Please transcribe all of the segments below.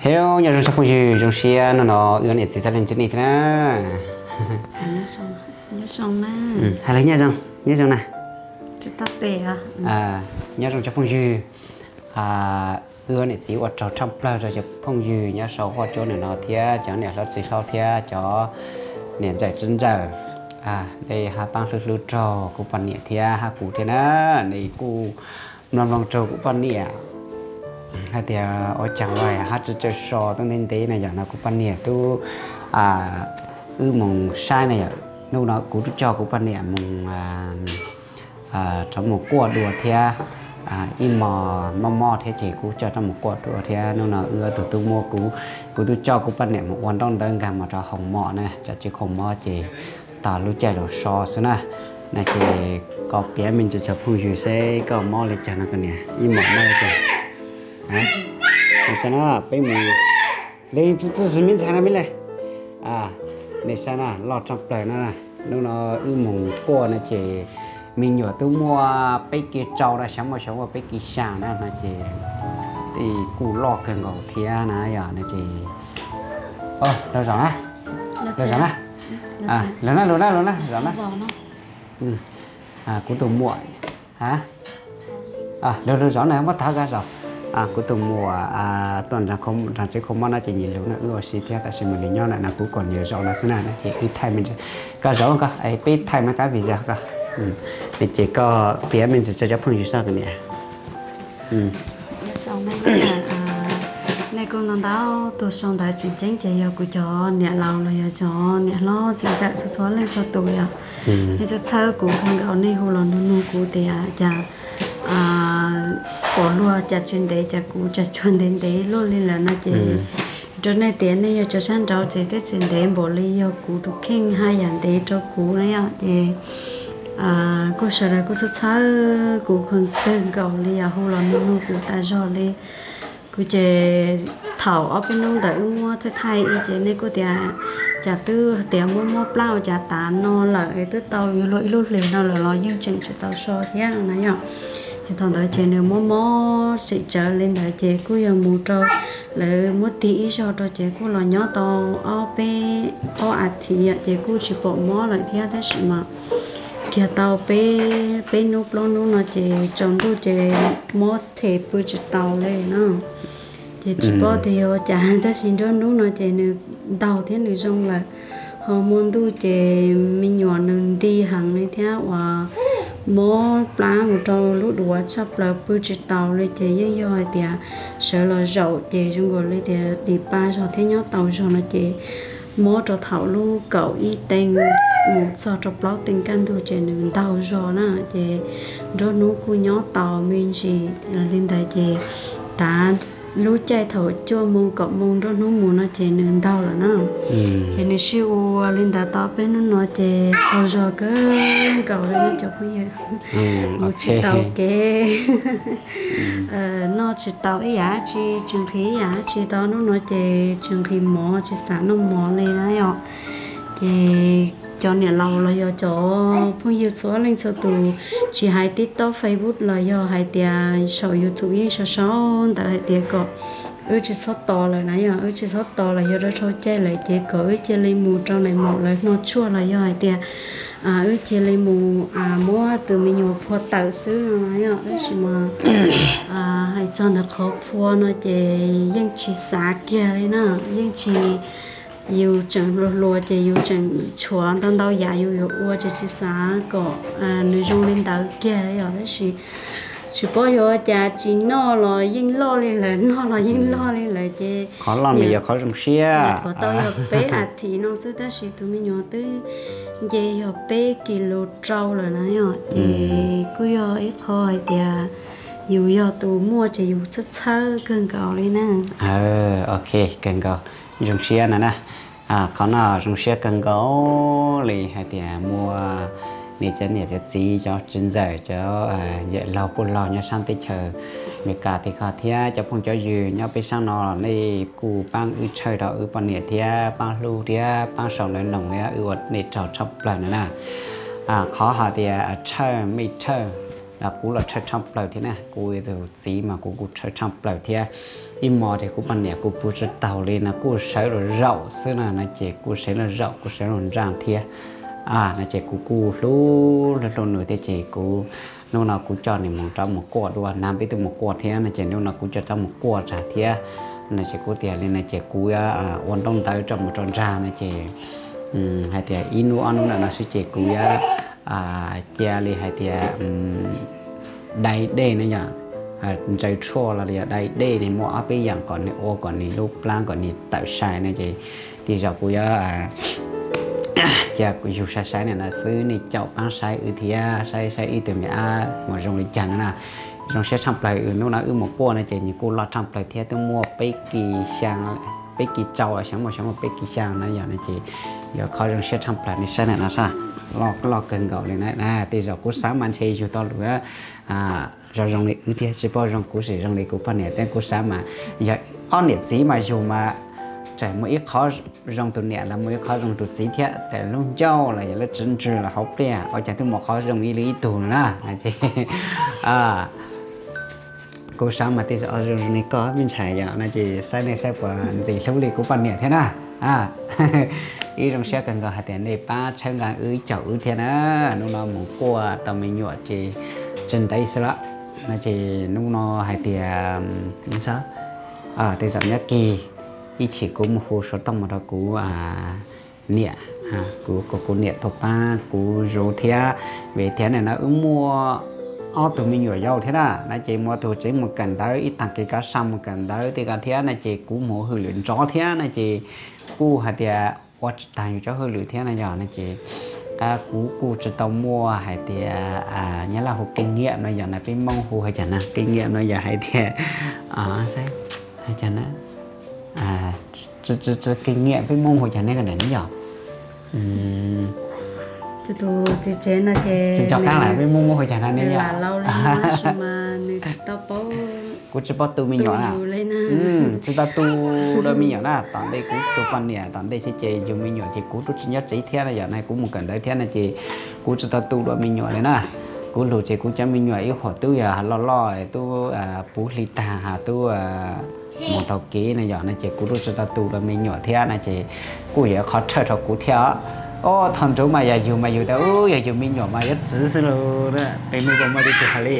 Hello, nyob zoo tsoom phooj ywg, zoo siab hnub no wb niam txiv txhua leej txhua tus thiab na. Hais lus nyob zoo, nyob zoo na. Nyob zoo tsoom phooj ywg, wb niam txiv ua tsaug tshaj plaws rau cov phooj ywg nyob saum huab cua ntawm no thiab cov niam hlob txiv hlob thiab cov niam ntxawm txiv ntxawm, nej ho pab hlub hlub rau kuv poj niam thiab hab kuv thiab na. Nej kuj mloog mloog rau kuv poj niam hais tias ua cas ua hab tsis txawj so tub ntev ntev na yom, no kuv poj niam tub, wb mus saib na yom, hnub no kuv tub coj kuv poj niam mus rov mus kuaj dua thiab, ib hmos mob mob thiab ces kuv coj rov mus kuaj dua thiab. Hnub no wb ob tug tub muab kuv, kuv tub coj kuv poj niam mus ua ntaub ntawv nkag mus rau hoo mom na, tsam tsis khoom mob ces tos lub caij lus so xwb na. No ces koj piav me ntsis rau phooj ywg seb koj mob li cas no koj niam, ib hmos mob li cas. Ua no peb mus, li txi txi me ntxhais no me le, nej saib na, loj tshaj plaws na. Hnub no wb mus kuaj no ces me nyuam twb muaj peb kis rau na, xyov muaj xyov muaj peb kis xya na no ces kuj loj kawg nkaus thiab na yom. No ces lawv zom na, lawv zom na, lawv na, lawv na, lawv na, zom na. Kuv tus muam, lawv, lawv zom na, muab thawb koj zom. Kuv tus muam tuaj nrog tsev kho mob no ces nyias lus no wb ua si thiab, tab sis mas nws nyob ntawm no kuv kom nws zom no xwb na, ces wb thaij me ntsis, koj zom koj, peb thaij me kab video koj, ces koj piav me ntsis rau cov phooj ywg saib koj niam. Nej kuj ntau ntau tus sau ntawv tseem ceeb ces yog kuv cov niam laus los yog cov niam hlob txiv ntxawm txhua txhua leej txhua tus yom. Nej txhawb txhawb kuv kawg nkaus, nej hu los nug nug kuv tias cas pom luag cas tsis ntev, cas kuv cas cuag ntev ntev luaj li lawm no ces rau nej tias nej yog cov sab nraud ces twb tsis ntev npaum li, yog kuv tus kheej haj yam ntev rau kuv na yom. Ces kuj sawv daws kuj txhawb txhawb kuv kawg nkaus li yom, hu los nug nug kuv tas zog li. Kuv ces thaum ob peb hnub ntawd wb muab thaij thaij ib ces nej kuj tias cas twb tias muab mob plab ua cas tas no lawm, twb tau yuav luag ib lub hlis no lawm los yeej tseem tsis tau so thiab no na yom. Ces thaum ntawd ces nws mob mob sem tsawv li ntawd ces kuj yog mus rau lawv muab tig ib zaug rau ces kuj los nyob tau ob peb, ob as thiv ces kuj tsis pom mob lawm thiab, tab sis mas kiag tau peb, peb hnub plaub hnub no ces tsaus ntuj ces mob them pw tsis taus li na. Ces tsis paub tias yog ua cas tab sis nruab hnub no ces nws ntaug thiab nws zoo lawm. Ho hmo ntuj ces me nyuam nws nti heev li thiab uas mob plab mus rau lub duav tshaj plaws pw tsis taus li ces yeej yog hais tias sawv los zaum ces zoo nkaus li tias dim pa zog thiab nyob tau zog no ces mob rau thaum lub kaum ib teev mus txog rau plaub teev kaj ntug ces nws ntaug zog na ces nruab hnub kuj nyob tau me ntsis li ntawd ces tav lub caij thaum cuaj moo kaum moo nruab hnub mus no ces nws ntaug lawm na. Ces nws sib ua li ntawd tau peb hnub no ces qaug zog kawg nkaus li no cov phooj ywg. Mus tsis tau kev, noj tsis tau ib yam dab tsi, tsis nqhis ib yam dab tsi tau hnub no ces tsis nqhis mov tsis xav noj mov li na yom. Ces cov niam laus los yog cov phooj ywg txhua leej txhua tus, tsis hais TikTok, Facebook los yog hais tias saum YouTube yeej sau sau ntawv hais tias kom wb tsis txhob tos lawm na yom, wb tsis txhob tos lawm, yog rau rau caij lawm ces kom wb cia li mus rau nais maum lawv hno tshuaj los yog hais tias wb cia li mus muab tus me nyuam phua tawm xwb no na yom. Tab sis mas hais txog ntawm qhov phua no ces yeej tsis xav kiag li na, yeej tsis, yus tseem hluas hluas ces yus tseem tshuav ntau ntau yam yus yuav ua ces tsis xav kom nws zoo li ntawd kiag li yom. Tab sis tsis paub yuav ua cas, tsis noj los yeej loj li lawm, noj los yeej loj li lawm ces qhov loj nws yog qhov zoo siab, qhov tau yog peb as thiv no xwb tab sis tus me nyuam twb nce yog peb kis lus rau lawm na yom. Ces kuj yog ib qho hais tias yus yog tus muaj ces yus txhawj txhawj kawg nkaus li na. Ok, kawg nkaus, zoo siab no na. Qhov no zoo siab kawg nkaus li hais tias muaj niam cov niam cov txiv cov txiv ntxawm cov yawm laug puj laug nyob sab teb chaws Amelikas tim ko thiab cov phooj cov ywg nyob peb sab no, nej kuj paab wb tshawj rau wb poj niam thiab paab hlub thiab paab sau ntawv noog thiab wb ua nej tsaug tshaj plaws no na. Qhov hais tias tshawj mej tshawj, kuv los tshawj tshaj plaws thiab na, kuv tus txiv mas kuv kuj tshawj tshaj plaws thiab. Ib hmo ces kuv poj niam kuj pw tsis taus li no, kuj sawv los zaum xwb no, no ces kuj sawv los zaum, kuj sawv los ntsa thiab. No ces kuv kuj hlub hlub hlub nws thiab ces kuv, hnub no kuv coj nws mus rov mus kuaj dua, nag peb twb mus kuaj thiab no ces hnub no kuv coj rov mus kuaj tsag thiab. No ces kuv tias li no ces kuv ua ntaub ntawv rau mus rau ntsag no ces hais tias ib hnub ob hnub ntawm no xwb ces kuv cia li hais tias dai dej no yog ntsaws tshuaj los yog dai dej ne, muaj ob peb yam kom nws ua kom nws lub plab kom nws tawm sai no ces tej zaum kuv yuav cia yus saib saib na no xwb, nej caum paab saib wb thiab, saib saib ib tug me ab mus zoo li cas no na. Zoo siab tshaj plaws, hnub no wb mus kuaj no ces nws kuj loj tshaj plaws thiab, twb muaj peb kis xyaa, peb kis rau los xyov muaj, xyov muaj peb kis xyaa no yog no ces yuav qhov zoo siab tshaj plaws, nej saib na no sab, loj kawg nkaus li na. Tej zaum kuv xav mas ntshe yug tau lus zoo zoo li wb thiab, tsis paub zoo kuv sim zoo li kuv poj niam, thiab kuv xav mas yog ob niam txiv mas yug mas tseem muaj ib qhov zoo tus niam los muaj ib qhov zoo tus txiv thiab, lub ncauj los yog lub tswv ntswg los hauv pliaj ua cas twb muaj qhov zoo ib li ib tug na. Ces kuv xav mas tej zaum zoo zoo li koj me ntxhais yom no ces saib nej saib puas ntxim hlub li kuv poj niam thiab na. Ib zoo siab kawg nkaus hais tias nej pab txhawb nqa wb caum wb thiab na. Hnub no mus kuaj tau me nyuam ces tsis ntev xwb lawm no ces hnub no hais tias tej zaum nyob kis ib chim kuv mus hu xov tooj mus rau kuv niam, kuv, kuv niam tuaj pab kuv zuv thiab, vim tias nim no wb muaj ob tug me nyuam yaus thiab na no ces muaj tus tsev mus kawm ntawv ib tag kis kab sa mus kawm ntawv tej ko thiab no ces kuv mus hauj lwm nrov thiab no ces kuj hais tias ua tsis tag yus cov hauj lwm thiab no yog no ces kuv kuj tsis tau muaj hais tias nyob laj hu keej nyiam no yog no peb Moob hu hais cas na, keej nyiam no yog hais tias hais cas na, keej nyiam peb Moob hu cas ne ko ne yog tsis nco qab lawm peb Moob muab hu cas na ne yog. Kuv tsis paub tu me nyuam na, tsis tau tu dua me nyuam na, tom ntej kuv tus poj niam tom ntej thiab ces yug me nyuam ces kuv twb tsis nyob tsev thiab no yog no kuv mus kawm ntawv thiab no ces kuv tsis tau tu dua me nyuam li na. Kuv lug ces kuv cov me nyuam ib huam tub yog loj loj tub puv hli tag ha tub mus taug kev no yog no ces kuv twb tsis tau tu dua me nyuam thiab no ces kuj yog qhov txhawj rau kuv thiab os. Ob thaum ntawd mas yog yug mas yug tias yog yug me nyuam mas yuav txwv xwb lauj, peb Moob puas muaj li tus hais li.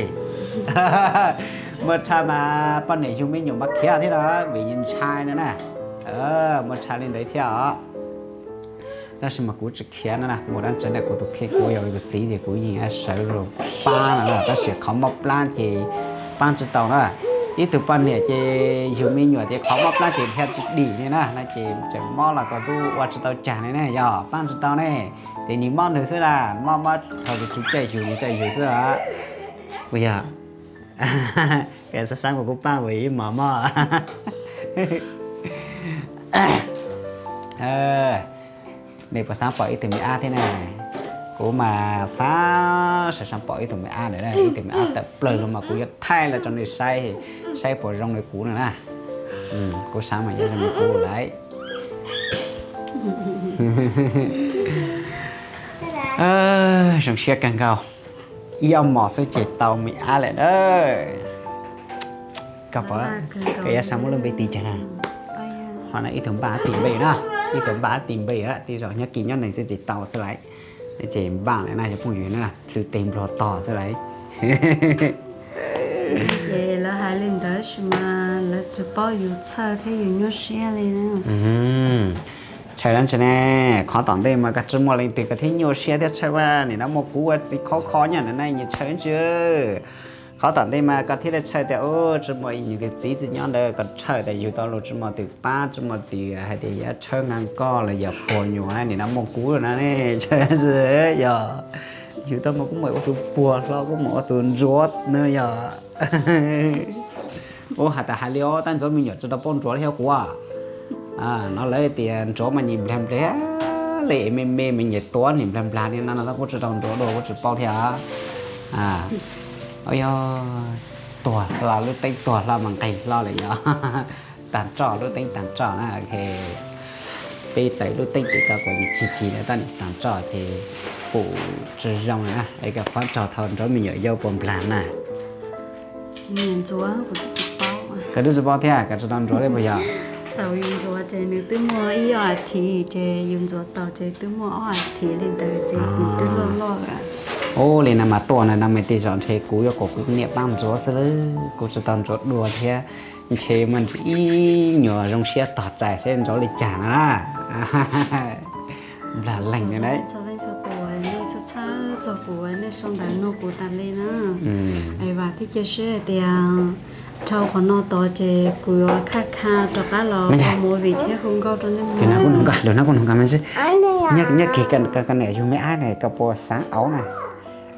Muaj tshaj mas poj niam yug me nyuam mas khiav thiab los vim ntshai no na. Muaj tshaj li ntawd thiab os. Tab sis mas kuv tsis khiav no na, mus dab tsi na kuv tus kheej kuv yog tus txiv ces kuv yeej sawv los pab no na, tab sis qhov mob plab ces pab tsis tau na. Ib tug poj niam ces yug me nyuam ces qhov mob plab ces dhia tsis dim li na, no ces tseem mob los koj twb ua tsis tau cas li ne, yog pab tsis tau ne. Ces nws mob nws xwb na, mob mob thaum tus tswv caij yug nws caij yug xwb os. Puas yog? Koj xav xav kuv kuv pab puas ib mos mob. Nej puas xav pom ib tug me ab thiab na? Kuv mas xav xav xav pom ib tug me ab ntawd na, ib tug me ab tawm plaws los mas kuv yuav thaij los rau nej saib, saib puas zoo li kuv no na. Kuv xav mas yuav zoo li kuv lawm. Zoo siab kawg nkaus, ib ob mos xwb ces tau me ab lawm na. Koj pom, koj yuav xav muab lub npe tis cas na? Ho no ib tug npaj tis npe na, ib tug npaj tis npe na, tej zaum nyob kis nyob neeg xwb ces tau xwb lawm. Ces npaj lawm na cov phooj ywg na, hlwb teg npluag tog xwb lawm. Ces lawv hais li ntawd sis mas lawv tsis paub yus txhawj thiab yus nyuaj siab li na. Txhawj dab tsi ne, qhov tom ntej mas koj tsis muaj leej twg koj thiaj nyuaj siab thiab txhawj, nim no muaj kuv ua txiv khov kho nyob ntawm no nyias txhawj ntsi. Qhov tom ntej mas koj thiaj li txhawj tias tsis muaj ib tus txiv tsis nyob ntawd, koj txhawj tias yug tau los tsis muaj tus pab tsis muaj tus hais tias yuav txhawb nqa koj los yog puag nyuam nim no muaj kuv no ne, txhawj xwb yog. Yug tau mas kuv mam ua tus puag hlo, kuv mam ua tus ntsuav no yog. Ua has tas hais li os, tab ntxuav me nyuam tsis tau paub ntsuav thiab kuv. No lawv tias ntsuav mas nyias nplag nplag li me me mas nyias tuav nyias nplag nplag li no no tab kuv tsis tau ntsuav dua kuv tsis paub thiab. Yog tuag hlo lub teeb tuag hlo mas nqis hlo lawm yog. Tag nrho lub teeb tag nrho na, peb tawm lub teeb tim ko kuv chig chig na tab nim tag nrho ces pum tsis zoo na, es koj qhov rog thaum ntsuav me nyuam yau puas nplag na. Ntxuav kuv tsis paub. Koj twb tsis paub thiab, koj tsis tau ntsuav li puas yog? Thaum yus ntxuav ces nws twb muaj ib ob as thiv, ces yus ntxuav tau ces twb muaj ob as thiv li ntawd ces nws twb loj loj lawm. Ub, li no mas tuaj na no me tej zaum ntshe kuv yuav kom kuv niam pab ntxuav xwb lawm, kuv tsis tau ntxuav dua thiab. Ntshe muaj ntsis ib nyuag zoo siab tog txais seb ntxuav li cas no na. Nplag leeg li na. Txhua leej txhua tus nej txhawb txhawb txog kuv, nej sau ntawv nug kuv tas li na. Es vam thiab cia siab hais tias dhau qhov no tod ces kuv yuav khaj kha rov qab los ua movie thiab hu nkauj rau nej mloog. Lwm hnub kuj nug nkauj me ntsis. Nyob kis koj niam yug me ab ne koj puas xav auv na?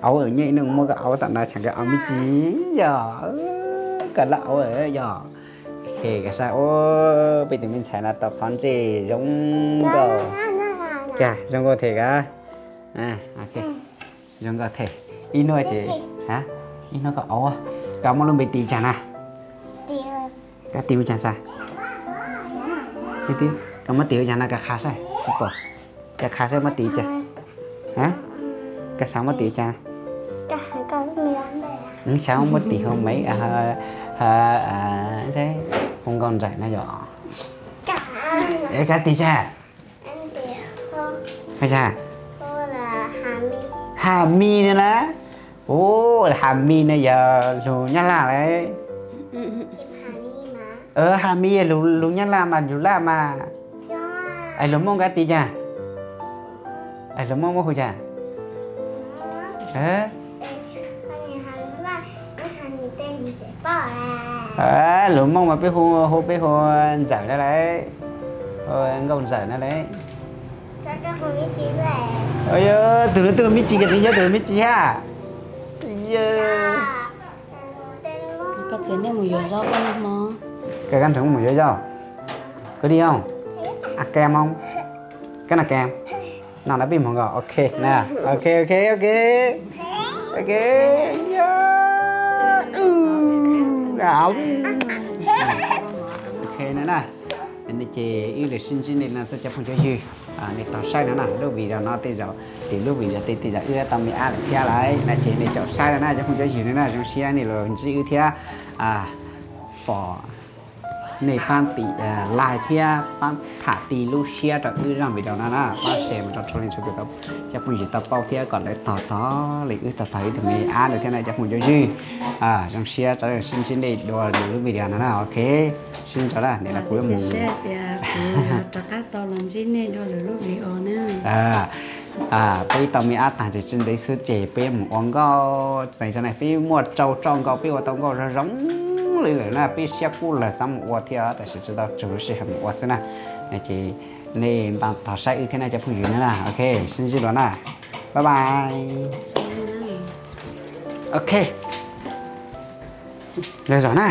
Auv nyob ib hnub muab koj auv tom no tsam koj auv me ntsis yog, koj laj auv yog. Koj saib, peb tus me ntxhais no tau qhov ntsej zoo nkauj, zoo nkauj them koj. Zoo nkauj them. Ib hnub ces, ib hnub koj auv, koj muab lub npe tis tsag na. Koj tis ua cas sav? Koj muab tis ua cas no koj qha saib tsis pom. Koj qha saib muab tis ua cas. Koj xav muab tis ua cas? Xav muab tis hu Maiv, hu Nkauj Ntxawm na yom. Koj tis tsag. Hu Hami no na. Ub, Hami no yog lus Nyab Laj lauj. Hami, lus Nyab Laj mas lus Laj mas. Es lus Hmoob koj tis cas? Es lus Hmoob muab hu cas? Lus Hmoob mas peb hu, hu peb hu Ntxawm na lauj. Nkauj Ntxawm na lauj. Tus no twb hu Mib Tsis, koj tsis nyob tus hu Mib Tsis hab. Koj txiv, nej mus yuav zaub peb hmo. Koj kab nrog mus yuav zaub. Koj dij, a ke moo, kab no ke, no na peb mus nkaus, ok na, ok ok ok. Ok, ok na, ces wb li sib ntsib li no xwb cov phooj cov ywg. Nej tau saib no na, lub video no tej zaum, lub video tej tej zaum wb tau me ab lawm thiab lauj, no ces nej caum saib no na cov phooj cov ywg no na, zoo siab nej los ntsib wb thiab pom nej pab tim like thiab pab tham ti lub siab rau wb zaj video no na, pab share mus rau txhua leej txhua tus, cov phooj ywg tau paub thiab kom lawv tog tog li wb tog tog ib tug me ab lawm thiab na cov phooj cov ywg. Zoo siab rau sib ntsib nej dua lwm lub video no na, ok. Sib ntsib na, nim no kuv yuav mus. Rov qab tau los ntsib nej dua lwm lub video na. Peb tau me ab tag ces tsis ntev xwb ces peb mus ua nkauj, peb muaj rau tso nkauj, peb ua tau nkauj zoo zoo li lawm na, peb siab kub lawm xav mus ua thiab tab sis tsis tau txog lub sij hawm mus ua xwb na. Ces nej npaj tog saib wb thiab na cov phooj ywg na, ok, sib ntsib dua na, bye bye. Ok, lawv zom na.